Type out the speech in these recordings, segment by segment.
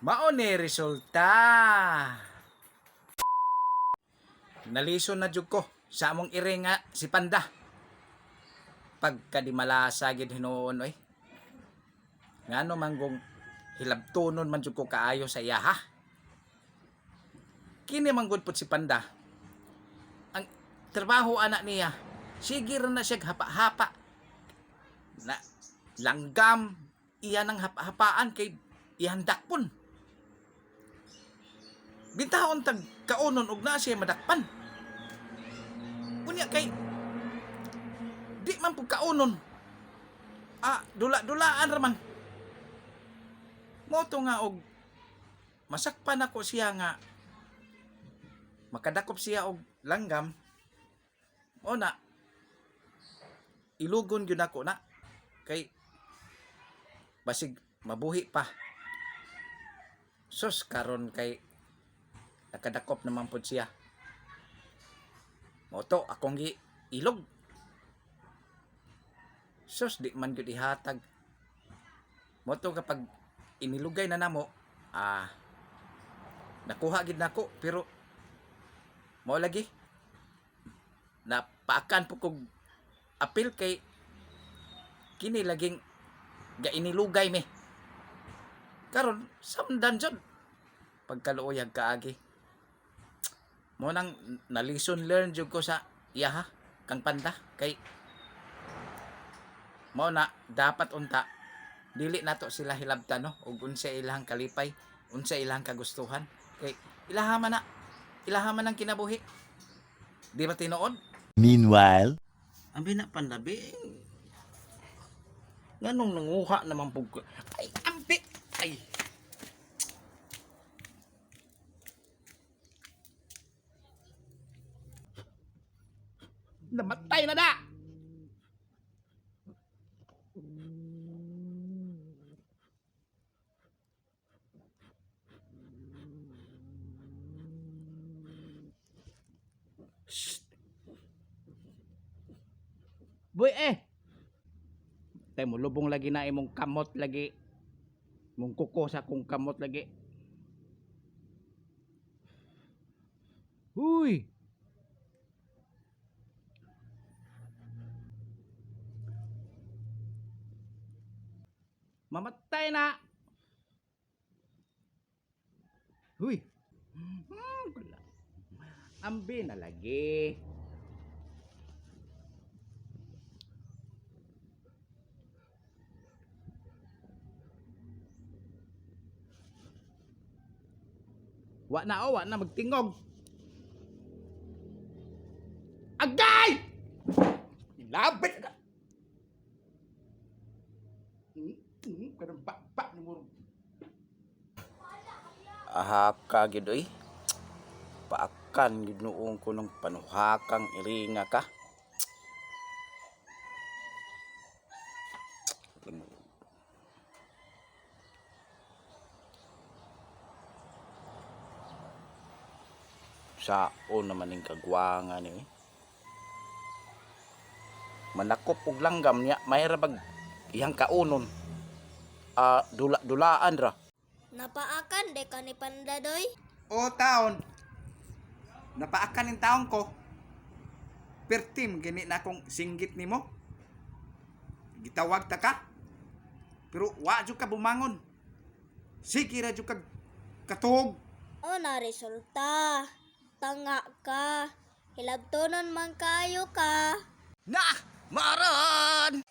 Mao ni resulta. Nalison na jud ko sa among ire nga si Panda. Pagka di malasa gid hinuon oy. Ngano man kung hilabtonon man jud ko kaayo sa iya ha. Kini man gud pud si Panda. Ang trabaho ana niya, sige ra na siya hapa-hapa. Na langgam iya nang hapa-hapaan kay iyang dakpon. Bintahon tag kaunon og naa siya madakpan. Unya kay di man pud kaunon. Ah, dula-dulaan ra man. Mao to nga og masakpan ako siya nga makadakop siya og langgam. Mao na ilugon gyud nako na kay basig mabuhi pa. Sus karon kay nakadakop naman pud siya. Mao to akong gi ilog. Sus di man gyud ihatag. Mao to kapag inilugay na namo, nakuha gid nako pero mao lagi napaakan po kog apil kay kini laging gainilugay mi. Karon samdan jud pagkaluoyag kaagi. Mo nang na lesson learn jud ko sa iya ha, kang Panda kay mao na dapat unta dili nato sila hilabtan, no, ug unsa ilang kalipay, unsa ilang kagustuhan kay ilaha man na, ilaha man ang kinabuhi. Di ba tinuod? Meanwhile, Ambi na panlabi. Nganong nanguha naman pug ko? Ay, ambi! Ay! Namatay na na! Shh! Boy eh! Tay mo lubong lagi na imong kamot lagi. Mong kuko sa akong kamot lagi. Huy! Mamatay na! Huy! Wala. Ambi na lagi. Wa na oh, wa na magtingog. Agay! Ilabit ka. Kanang ba ba ni mo. Aha ka gid oy. Paakan gid noong ko ng panuhakang iringa ka. Sao naman ning kagwangan ni. Manakop og langgam niya, may ra bag iyang kaunon. Ah, dula-dulaan ra. Napaakan de ka ni Panda doy. O taon. Napaakan ning taon ko. Pertim gini na akong singgit nimo. Gitawag ta ka. Pero wa jud ka bumangon. Sige ra jud ka katuog. O na resulta. Tanga ka. Hilabtonon man kayo ka. Na! Maron!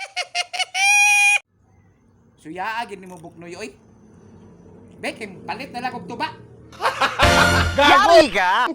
Suyaa gid nimo buknoy oy. Be, kay palit na lang og tuba. Yari ka!